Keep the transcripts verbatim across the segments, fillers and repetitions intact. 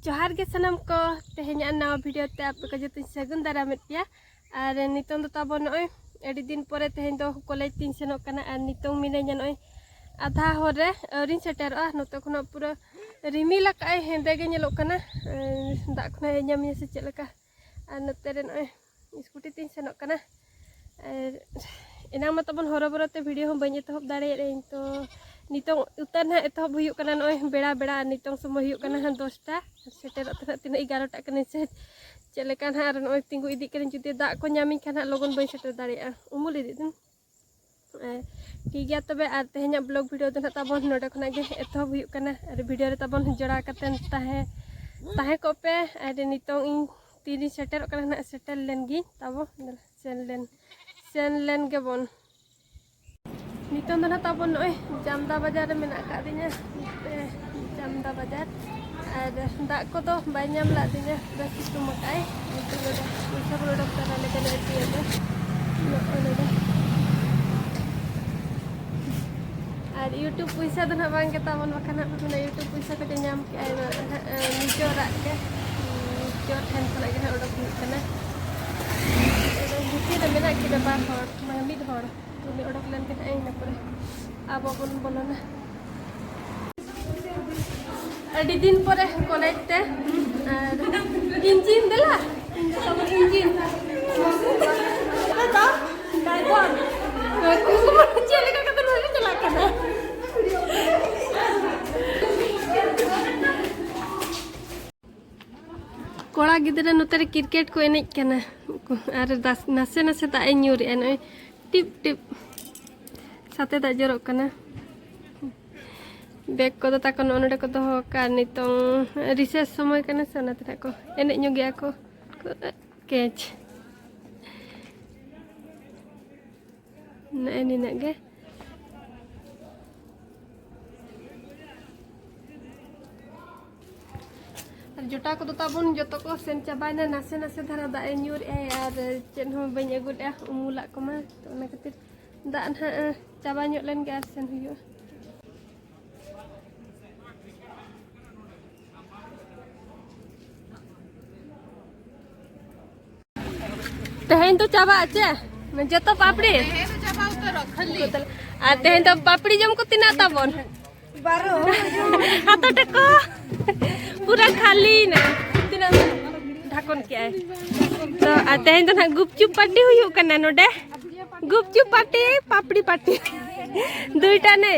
ᱡᱚᱦᱟᱨ ᱜᱮ ᱥᱟᱱᱟᱢ ᱠᱚ, ᱛᱮᱦᱮᱧᱟᱜ ᱱᱟᱣᱟ ᱵᱷᱤᱰᱤᱭᱳ ᱛᱮ ᱟᱯᱮ ᱠᱚ ᱡᱚᱛᱚᱧ ᱥᱟᱹᱜᱩᱱ ᱫᱟᱨᱟᱢᱮᱫ ᱯᱮᱭᱟ᱾ ᱟᱨ ᱱᱤᱛᱚᱝ ᱫᱚ ᱛᱟᱵᱚᱱ ᱱᱚᱜᱼᱚᱭ ᱟᱹᱰᱤ ᱫᱤᱱ ᱯᱚᱨᱮ ᱛᱮᱦᱮᱧ ᱫᱚ ᱠᱚᱞᱮᱡᱽ ᱛᱤᱧ ᱥᱮᱱᱚᱜ ᱠᱟᱱᱟ᱾ ᱟᱨ ᱱᱤᱛᱚᱝ ᱢᱤᱱᱟᱹᱧᱟ ᱱᱚᱜᱼᱚᱭ ᱟᱫᱷᱟ ᱦᱚᱨ ᱨᱮ, ᱟᱹᱣᱨᱤᱧ ᱥᱮᱴᱮᱨᱚᱜᱼᱟ᱾ ᱱᱚᱛᱮ ᱠᱷᱚᱱᱟᱜ ᱯᱩᱨᱟᱹ ᱨᱤᱢᱤᱞ ᱟᱠᱟᱫᱼᱟᱭ, ᱦᱮᱸᱫᱮ ᱜᱮ ᱧᱮᱞᱚᱜ ᱠᱟᱱᱟ᱾ ᱮᱸ, ᱫᱟᱜ ᱠᱷᱚᱱᱟᱜ ᱮ ᱧᱟᱢᱤᱧᱟ ᱥᱮ ᱪᱮᱫ ᱞᱮᱠᱟ? ᱟᱨ ᱱᱚᱛᱮ ᱨᱮ ᱱᱚᱜᱼᱚᱭ ᱥᱠᱩᱴᱤ ᱛᱤᱧ ᱥᱮᱱᱚᱜ ᱠᱟᱱᱟ᱾ ᱟᱨ ᱮᱱᱟᱝ ᱢᱟ ᱛᱟᱵᱚᱱ ᱦᱚᱨᱚᱵᱚᱨᱚ ᱛᱮ ᱵᱷᱤᱰᱤᱭᱳ ᱦᱚᱸ ᱵᱟᱹᱧ ᱮᱛᱚᱦᱚᱵ ᱫᱟᱲᱮᱭᱟᱫ᱾ ᱤᱧ ᱛᱚ ᱱᱤᱛᱚᱝ ᱩᱛᱟᱹᱨ ᱱᱟᱦᱟᱜ ᱮᱛᱚᱦᱚᱵ ᱦᱩᱭᱩᱜ ᱠᱟᱱᱟ ᱱᱚᱜᱼᱚᱭ ᱵᱮᱲᱟ ᱵᱮᱲᱟ, ᱟᱨ ᱱᱤᱛᱚᱝ ᱥᱚᱢᱚᱭ ᱦᱩᱭᱩᱜ ᱠᱟᱱᱟ ᱦᱟᱸᱜ ᱫᱚᱥᱴᱟ᱾ ᱥᱮᱴᱮᱨᱚᱜ ᱛᱮ ᱱᱟᱦᱟᱜ ᱛᱤᱱᱟᱹᱜ ᱮᱜᱟᱨᱚᱴᱟᱜ ᱠᱟᱱᱟ ᱥᱮ ᱪᱮᱫ ᱞᱮᱠᱟ ᱱᱟᱦᱟᱜ᱾ ᱟᱨ ᱱᱚᱜᱼᱚᱭ ᱛᱤᱸᱜᱩ ᱤᱫᱤᱜ ᱠᱟᱹᱱᱟᱹᱧ, ᱡᱩᱫᱤ ᱫᱟᱜ ᱠᱚ ᱧᱟᱢᱤᱧ ᱠᱷᱟᱱ ᱦᱟᱸᱜ ᱞᱚᱜᱚᱱ ᱵᱟᱹᱧ ᱥᱮᱴᱮᱨ ᱫᱟᱲᱮᱭᱟᱜᱼᱟ, ᱩᱢᱩᱞ ᱤᱫᱤᱜ ᱫᱚᱧ᱾ ᱟᱨ ᱴᱷᱤᱠ ᱜᱮᱭᱟ ᱛᱚᱵᱮ, ᱟᱨ ᱛᱮᱦᱮᱧᱟᱜ ᱵᱞᱚᱜ ᱵᱷᱤᱰᱤᱭᱳ ᱫᱚ ᱱᱟᱦᱟᱜ ᱛᱟᱵᱚᱱ ᱱᱚᱰᱮ ᱠᱷᱚᱱᱟᱜ ᱜᱮ ᱮᱛᱚᱦᱚᱵ ᱦᱩᱭᱩᱜ ᱠᱟᱱᱟ᱾ ᱟᱨ ᱵᱷᱤᱰᱤᱭᱳ ᱨᱮ ᱛᱟᱵᱚᱱ ᱡᱚᱲᱟᱣ ᱠᱟᱛᱮᱱ ᱛᱟᱦᱮᱸ, ᱛᱟᱦᱮᱸ ᱠᱚᱜ ᱯᱮ᱾ ᱟᱨ ᱱᱤᱛᱚᱝ ᱤᱧ ᱛᱤᱨᱤᱧ ᱥᱮᱴᱮᱨᱚᱜ ᱠᱟᱱᱟ ᱱᱟᱦᱟᱜ, ᱥᱮᱴᱮᱨ ᱞᱮᱱ ᱜᱤᱧ ᱛᱟᱵᱚ᱾ ᱥᱮᱱ ᱞᱮᱱ, ᱥᱮᱱ ᱞᱮᱱ ᱜᱮᱵᱚᱱ᱾ ᱱᱤᱛᱚᱝ ᱫᱚ ᱱᱟᱦᱟᱜ ᱛᱟᱵᱚᱱ ᱱᱚᱜᱼᱚᱭ ᱡᱟᱢᱫᱟ ᱵᱟᱡᱟᱨ ᱨᱮ ᱢᱮᱱᱟᱜ ᱟᱠᱟᱫ ᱫᱤᱧᱟ᱾ ᱱᱚᱛᱮ ᱡᱟᱢᱫᱟ ᱵᱟᱡᱟᱨ᱾ ᱟᱨ ᱫᱟᱜ ᱠᱚᱫᱚ ᱵᱟᱭ ᱧᱟᱢ ᱞᱮᱫ ᱛᱤᱧᱟ, ᱵᱮᱥ ᱥᱤᱛᱩᱝ ᱟᱠᱟᱫᱼᱟᱭ᱾ ᱱᱤᱛᱚᱝ ᱱᱚᱰᱮ ᱯᱚᱭᱥᱟ ᱵᱚᱱ ᱚᱰᱚᱠ ᱛᱟᱨᱟ ᱞᱮᱠᱟ ᱱᱚᱜᱼᱚᱭ ᱛᱤᱭᱟᱹᱜ ᱫᱚ᱾ ᱱᱚᱜᱼᱚᱭ ᱱᱚᱰᱮ᱾ ᱟᱨ YouTube ᱯᱚᱭᱥᱟ ᱫᱚ ᱱᱟᱦᱟᱜ ᱵᱟᱝ ᱜᱮ ᱛᱟᱵᱚᱱ, ᱵᱟᱠᱷᱟᱱ ᱦᱟᱸᱜ ᱢᱮᱱᱟ YouTube ᱯᱚᱭᱥᱟ ᱠᱚ ᱧᱟᱢ ᱠᱮᱜᱼᱟ᱾ ᱱᱚᱣᱟ ᱫᱚ ᱱᱟᱦᱟᱜ, ᱮᱸ, ᱱᱤᱡᱚᱨᱟᱜ ᱜᱮ, ᱩᱸ, ᱱᱤᱡᱚᱨ ᱴᱷᱮᱱ ᱠᱷᱚᱱᱟᱜ ᱜᱮ ᱱᱟᱦᱟᱜ ᱚᱰᱚᱠ ᱦᱩᱭᱩᱜ ᱠᱟᱱᱟ᱾ ᱟᱫᱚ ᱵᱷᱤᱛᱤᱨ ᱨᱮ ᱢᱮᱱᱟᱜ ᱠᱤᱱᱟ ᱵᱟᱨ ᱦᱚᱲ, ᱢᱟᱱᱮ ᱢᱤᱫ ᱦᱚᱲ᱾ ᱩᱱᱤ ᱚᱰᱚᱠ ᱞᱮᱱ ᱠᱷᱟᱱ ᱤᱱᱟᱹ ᱯᱚᱨᱮ ᱟᱵᱚ ᱵᱚᱱ ᱵᱚᱞᱚᱱᱟ᱾ ᱟᱹᱰᱤ ᱫᱤᱱ ᱯᱚᱨᱮ ᱠᱚᱞᱮᱡᱽ ᱛᱮ᱾ ᱟᱨ ᱤᱧᱡᱤᱱ ᱫᱮᱞᱟ, ᱤᱧ ᱫᱚ ᱛᱟᱵᱚᱱ ᱤᱧᱡᱤᱱ᱾ ᱟᱞᱮ ᱫᱚ ᱰᱟᱭᱵᱚᱨ᱾ ᱪᱮᱫ ᱞᱮᱠᱟ ᱠᱟᱛᱮ ᱱᱚᱰᱮ ᱪᱟᱞᱟᱜ ᱠᱟᱱᱟ? ᱠᱚᱲᱟ ᱜᱤᱫᱽᱨᱟᱹ ᱱᱚᱛᱮ ᱨᱮ ᱠᱨᱤᱠᱮᱴ ᱠᱚ ᱮᱱᱮᱡ ᱠᱟᱱᱟ᱾ ᱟᱨ ᱫᱟᱥ-, ᱱᱟᱥᱮ ᱱᱟᱥᱮ ᱫᱟᱜ ᱮ ᱧᱩᱨᱮᱜᱼᱟ, ᱱᱚᱜᱼᱚᱭ ᱴᱤᱯ ᱴᱤᱯ ᱥᱟᱛᱮ ᱫᱟᱜ ᱡᱚᱨᱚᱜ ᱠᱟᱱᱟ᱾ ᱵᱮᱜᱽ ᱠᱚᱫᱚ ᱛᱟᱠᱚ ᱱᱚᱜᱼᱚ ᱱᱚᱰᱮ ᱠᱚ ᱫᱚᱦᱚ ᱟᱠᱟᱫᱼᱟ᱾ ᱱᱤᱛᱚᱝ ᱨᱤᱥᱮᱥ ᱥᱚᱢᱚᱭ ᱠᱟᱱᱟ ᱥᱮ, ᱚᱱᱟᱛᱮ ᱱᱟᱜ ᱠᱚ ᱮᱱᱮᱡ ᱧᱚᱜᱮᱜᱼᱟ ᱠᱚ᱾ ᱠᱮᱪ᱾ ᱱᱮᱜᱼᱮ ᱱᱤᱱᱟᱹᱜ ᱜᱮ᱾ ᱟᱨ ᱡᱚᱴᱟ ᱠᱚᱫᱚ ᱛᱟᱵᱚᱱ ᱡᱚᱛᱚ ᱠᱚ ᱥᱮᱱ ᱪᱟᱵᱟᱭᱮᱱᱟ᱾ ᱱᱟᱥᱮ ᱱᱟᱥᱮ ᱫᱷᱟᱨᱟ ᱫᱟᱜ ᱮ ᱧᱩᱨᱮᱜᱼᱟᱭ ᱟᱨ ᱪᱮᱫ ᱦᱚᱸ ᱵᱟᱹᱧ ᱟᱹᱜᱩ ᱞᱮᱜᱼᱟ ᱩᱢᱩᱞᱟᱜ ᱠᱚᱢᱟ, ᱛᱚ ᱚᱱᱟ ᱠᱷᱟᱹᱛᱤᱨ ᱫᱟᱜ ᱱᱟᱦᱟᱜ ᱪᱟᱵᱟ ᱧᱚᱜ ᱞᱮᱱ ᱜᱮ ᱟᱨ ᱥᱮᱱ ᱦᱩᱭᱩᱜᱼᱟ᱾ ᱛᱮᱦᱮᱧ ᱫᱚ ᱪᱟᱵᱟᱜ ᱪᱮ? ᱡᱚᱛᱚ ᱯᱟᱯᱲᱤ? ᱛᱮᱦᱮᱧ ᱫᱚ ᱪᱟᱵᱟ ᱩᱛᱟᱹᱨᱚᱜ ᱠᱷᱟᱹᱞᱤ᱾ ᱟᱨ ᱛᱮᱦᱮᱧ ᱫᱚ ᱯᱟᱯᱲᱤ ᱡᱚᱢ ᱠᱚ ᱛᱤᱱᱟᱹᱜ ᱛᱟᱵᱚᱱ? ᱵᱟᱨᱚ᱾ ᱦᱟᱛᱚ ᱴᱮᱠᱚ᱾ ᱯᱩᱨᱟᱹ ᱠᱷᱟᱹᱞᱤᱭᱮᱱᱟ᱾ ᱛᱤᱱᱟᱹᱜ ᱰᱷᱟᱠᱚᱱ ᱠᱮᱜᱼᱟᱭ? ᱛᱚ, ᱟᱨ ᱛᱮᱦᱮᱧ ᱫᱚ ᱱᱟᱦᱟᱜ ᱜᱩᱯᱪᱩᱯ ᱯᱟᱨᱴᱤ ᱦᱩᱭᱩᱜ ᱠᱟᱱᱟ ᱱᱚᱰᱮ᱾ Gupchup party, papdi party. ᱫᱩᱭᱴᱟ ᱱᱮ᱾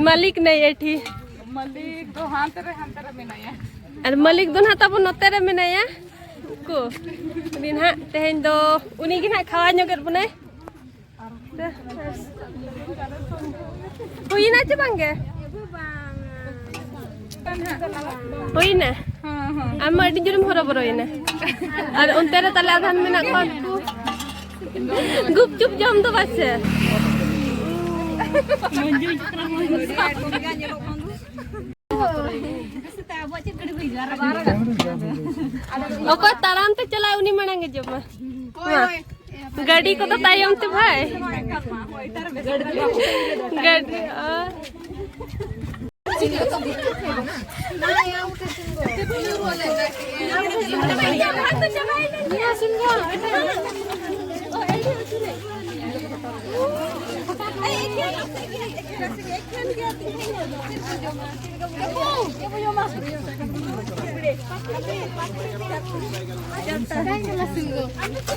ᱢᱟᱹᱞᱤᱠ ᱱᱮ ᱮᱴᱷᱤ᱾ ᱢᱟᱹᱞᱤᱠ ᱫᱚ ᱦᱟᱱᱛᱮ ᱨᱮ, ᱦᱟᱱᱛᱮ ᱨᱮ ᱢᱮᱱᱟᱭᱟ᱾ ᱟᱨ ᱢᱟᱹᱞᱤᱠ ᱫᱚ ᱱᱟᱦᱟᱜ ᱛᱟᱵᱚᱱ ᱱᱚᱛᱮ ᱨᱮ ᱢᱮᱱᱟᱭᱟ᱾ ᱩᱱᱠᱩ ᱩᱱᱤ ᱱᱟᱦᱟᱜ ᱛᱮᱦᱮᱧ ᱫᱚ ᱩᱱᱤ ᱜᱮ ᱱᱟᱦᱟᱜ ᱠᱷᱟᱣᱟ ᱧᱚᱜᱮᱫ ᱵᱚᱱᱟᱭ᱾ ᱦᱩᱭᱱᱟ ᱪᱮ ᱵᱟᱝ ᱜᱮ? ᱦᱩᱭᱱᱟ? ᱟᱢ ᱢᱟ ᱟᱹᱰᱤ ᱡᱳᱨᱮᱢ ᱦᱚᱨᱚᱵᱚᱨᱚᱭᱮᱱᱟ᱾ ᱟᱨ ᱚᱱᱛᱮ ᱨᱮ ᱛᱟᱞᱮ ᱟᱫᱷᱟᱱ ᱢᱮᱱᱟᱜ ᱠᱚᱣᱟ ᱩᱱᱠᱩ᱾ ᱜᱩᱯᱪᱩᱯ ᱡᱚᱢ ᱫᱚ ᱯᱟᱥᱮ᱾ ᱚᱠᱚᱭ ᱛᱟᱲᱟᱢ ᱛᱮ ᱪᱟᱞᱟᱜ, ᱩᱱᱤ ᱢᱟᱲᱟᱝ ᱮ ᱡᱚᱢᱟ᱾ ᱢᱟ᱾ ᱜᱟᱹᱰᱤ ᱠᱚᱫᱚ ᱛᱟᱭᱚᱢ ᱛᱮ ᱵᱷᱟᱭ᱾ ᱜᱟᱹᱰᱤ, ᱚ᱾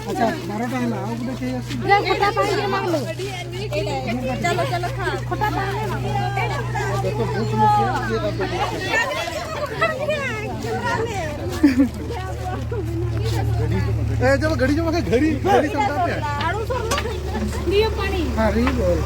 ᱟᱪᱪᱷᱟ, ᱵᱟᱨᱚᱴᱟ ᱦᱮᱱᱟᱜᱼᱟ, ᱟᱨ ᱜᱚᱴᱟ ᱪᱟᱹᱭ ᱟᱥᱮ? ᱪᱚᱞᱚ, ᱪᱚᱞᱚ, ᱠᱷᱟ᱾ ᱠᱷᱚᱴᱟ ᱯᱟᱲᱟ ᱨᱮ ᱢᱟ᱾ ᱮ, ᱪᱚᱞᱚ, ᱜᱟᱹᱰᱤ ᱪᱚ ᱵᱟᱠᱷᱟᱡ ᱜᱟᱹᱰᱤ, ᱜᱟᱹᱰᱤ ᱥᱟᱢᱴᱟᱣ ᱯᱮ᱾ ᱦᱮᱸ, ᱨᱤ ᱵᱚᱞ᱾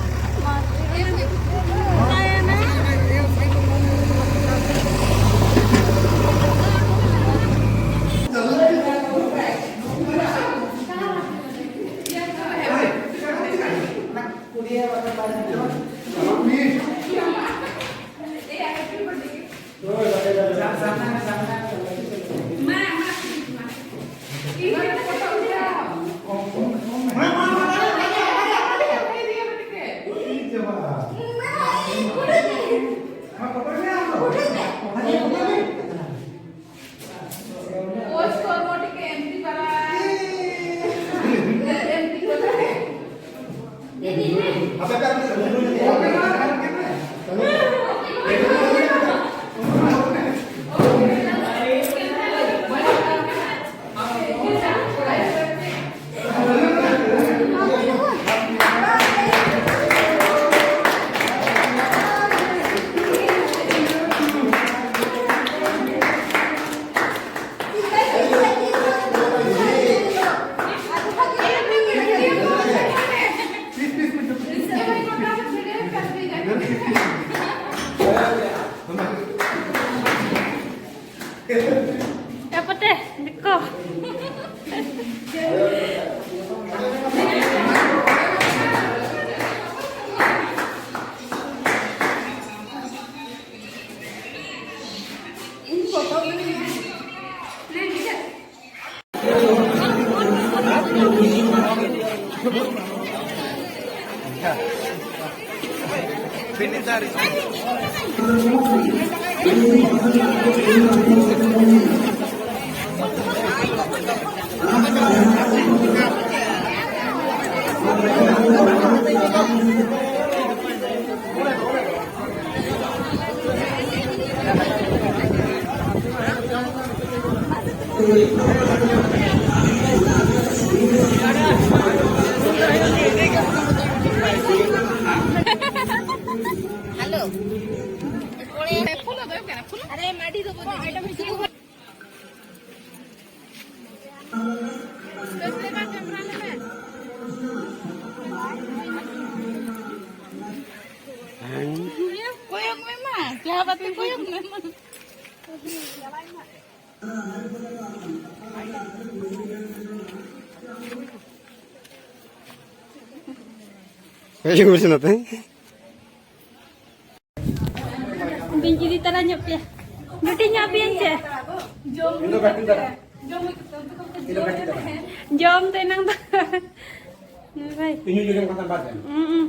ᱮ ᱯᱚᱛᱮ, ᱫᱤᱠᱩ᱾ ᱦᱮᱞᱳ᱾ ᱯᱷᱩᱞ ᱫᱚ ᱠᱟᱱᱟ, ᱯᱷᱩᱞ᱾ ᱟᱨᱮ ᱢᱟᱹᱰᱤ ᱫᱚ ᱵᱚᱱ ᱠᱚᱭᱚᱜ ᱢᱮ ᱢᱟ, ᱪᱟ ᱵᱟᱛᱤ ᱠᱚᱭᱚᱜ ᱢᱮ ᱢᱟ᱾ ᱦᱤᱡᱩᱜ ᱢᱮᱥᱮ ᱱᱚᱛᱮ᱾ ᱵᱤᱧ ᱤᱫᱤ ᱛᱟᱨᱟ ᱧᱚᱜ ᱯᱮᱭᱟ᱾ ᱵᱤᱴᱤ ᱧᱚᱜ ᱯᱮᱭᱟᱧ ᱪᱮ? ᱡᱚᱢ ᱫᱚ ᱮᱱᱟᱝ ᱫᱚ᱾ ᱱᱩᱭ ᱵᱷᱟᱭ᱾ ᱦᱩᱸ, ᱦᱩᱸ᱾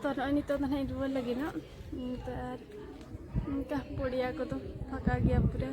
ᱛᱚ, ᱱᱚᱜᱼᱚᱭ ᱱᱤᱛᱚᱜ ᱫᱚ ᱱᱟᱦᱟᱜ ᱤᱧ ᱨᱩᱣᱟᱹᱲ ᱞᱟᱹᱜᱤᱫ ᱱᱟᱜ᱾ ᱱᱤᱛᱚᱜ ᱟᱨ ᱚᱱᱠᱟ ᱯᱚᱲᱤᱭᱟ ᱠᱚᱫᱚ ᱯᱷᱟᱸᱠᱟ ᱜᱮᱭᱟ ᱯᱩᱨᱟᱹ᱾